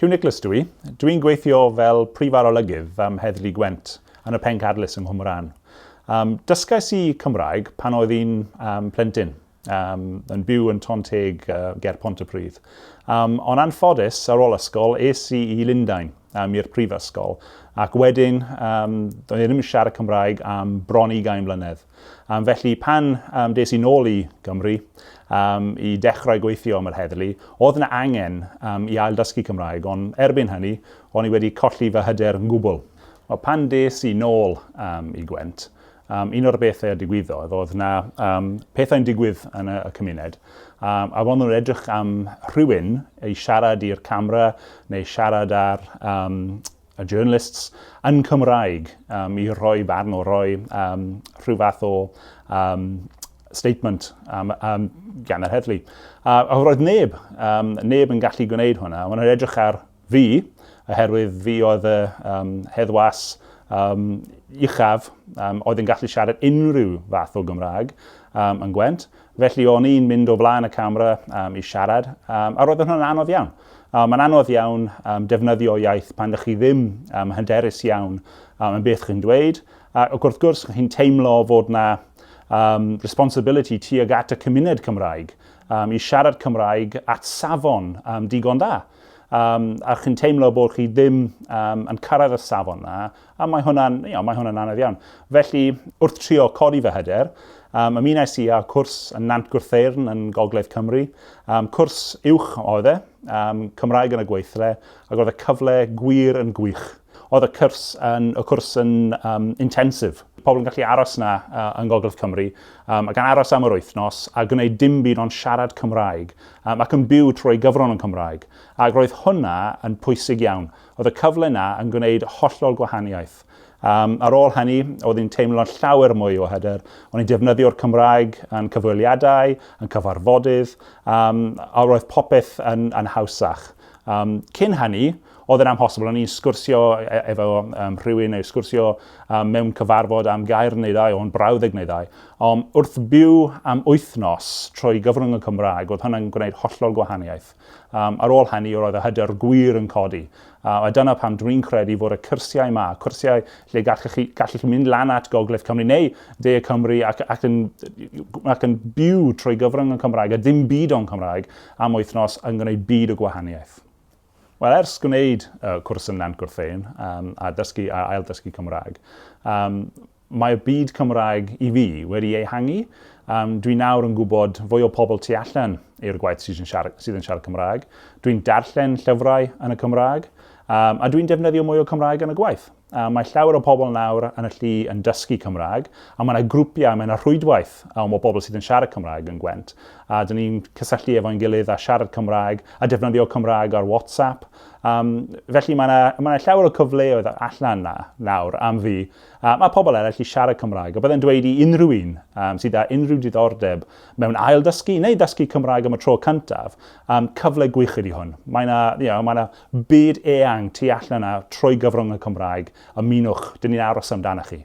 Huw Nicholas dw i. Dw i'n gweithio fel Prif Arolygydd am Heddlu Gwent yn y Pencadlys yng Nghwmbrân. Um, dysgais i Cymraeg pan oedd i'n um, plentyn, um, yn byw yn Tonteg uh, ger Pontypridd. Um, ond anffodus, ar ôl ysgol, es i i Lundain um, i'r prifysgol, ac wedyn um, doedd i ddim yn siarad Cymraeg am bron 20 mlynedd. Felly pan um, des i nôl i Gymru um, i dechrau gweithio am yr heddlu, oedd yna angen um, i ailddysgu Cymraeg, ond erbyn hynny, o'n i wedi colli fy hyder yn gwbl. Wel, pan des i nôl um, i Gwent, um, un o'r bethau a digwyddodd oedd na um, pethau'n digwydd yn y, y cymuned, um, a roedd nhw'n edrych am rhywun i siarad i'r camera neu siarad ar um, y journalists yn Cymraeg um, i roi barn o roi um, rhyw fath o um, statement um, um, gan yr heddlu. A roedd neb, um, neb yn gallu gwneud hwnna. Mae'n edrych ar fi, oherwydd fi oedd y um, heddwas um, uchaf um, oedd yn gallu siarad unrhyw fath o Gymraeg um, yn Gwent. Felly o'n i'n mynd o flaen y camera um, i siarad, um, a roedd hwnna'n anodd iawn. Mae'n anodd iawn um, defnyddio iaith pan ydych chi ddim um, hyderus iawn um, yn beth chi'n dweud, ac wrth gwrs chi'n teimlo fod na um, responsibility tuag at y cymuned Cymraeg um, i siarad Cymraeg at safon um, digon da. Um, a chi'n teimlo bod chi ddim um, yn cyrraedd y safon na, A mae hwnna'n, you know, mae hwnna'n anodd iawn. Felly, wrth trio codi fy hyder, um, ymunais i â cwrs yn Nant Gwrtheyrn yn Gogledd Cymru. Um, cwrs uwch oedd e, um, Cymraeg yn y gweithle, ac oedd y cyfle gwir yn gwych. Oedd y cwrs yn, y cwrs yn um, intensive. Pobl yn gallu aros na uh, yn Gogledd Cymru um, ac yn aros am yr wythnos a gwneud dim byd ond siarad Cymraeg um, ac yn byw trwy gyfrwng yn Cymraeg. Ac roedd hwnna yn pwysig iawn. Oedd y cyfle 'na yn gwneud hollol gwahaniaeth. Um, ar ôl hynny, oedd hi'n teimlo llawer mwy o hyder. O'n i'n defnyddio'r Cymraeg yn cyfweliadau, yn cyfarfodydd, um, a roedd popeth yn, yn hawsach. Um, cyn hynny, oedd yn amhosibl. O'n i'n sgwrsio e, efo um, rhywun neu sgwrsio um, mewn cyfarfod am gair neu ddau, o'n brawddeg neu ddau. Ond wrth byw am wythnos trwy gyfrwng y Cymraeg, oedd hwnna'n gwneud hollol gwahaniaeth. Um, ar ôl hynny, roedd y hyder gwir yn codi. A dyna pam dwi'n credu fod y cyrsiau yma, cyrsiau lle gallech chi, gallech chi mynd lan at Gogledd Cymru neu De Cymru ac, ac, yn, ac yn byw trwy gyfrwng y Cymraeg a dim byd o'n Cymraeg am wythnos yn gwneud byd o gwahaniaeth. Wel, ers gwneud y cwrs yn Nant Gwrtheyrn um, a dysgu a ail-dysgu Cymraeg, um, Mae'r byd Cymraeg i fi wedi ehangu. Um, dwi nawr yn gwybod fwy o pobl tu allan i'r gwaith sydd yn siarad, sydd yn siarad Cymraeg. Dwi'n darllen llyfrau yn y Cymraeg, um, a dwi'n defnyddio mwy o Cymraeg yn y gwaith. Um, mae llawer o pobl nawr yn y llu yn dysgu Cymraeg, a mae yna grwpiau, mae yna rhwydwaith um, o bobl sydd yn siarad Cymraeg yn Gwent. A dyn ni'n cysylltu efo'n gilydd a siarad Cymraeg a defnyddio Cymraeg ar WhatsApp. Um, felly mae yna, mae yna llawer o cyfleoedd allan na nawr am fi Mae pobl eraill i siarad Cymraeg, a byddai'n dweud i unrhyw un um, sydd â unrhyw diddordeb mewn ail-dysgu neu ddysgu Cymraeg am y tro cyntaf, um, cyfle gwych ydy hwn. Mae yna, you know, mae yna byd eang tu allan yna trwy gyfrwng y Cymraeg. Ymunwch, dyn ni'n aros amdanoch chi.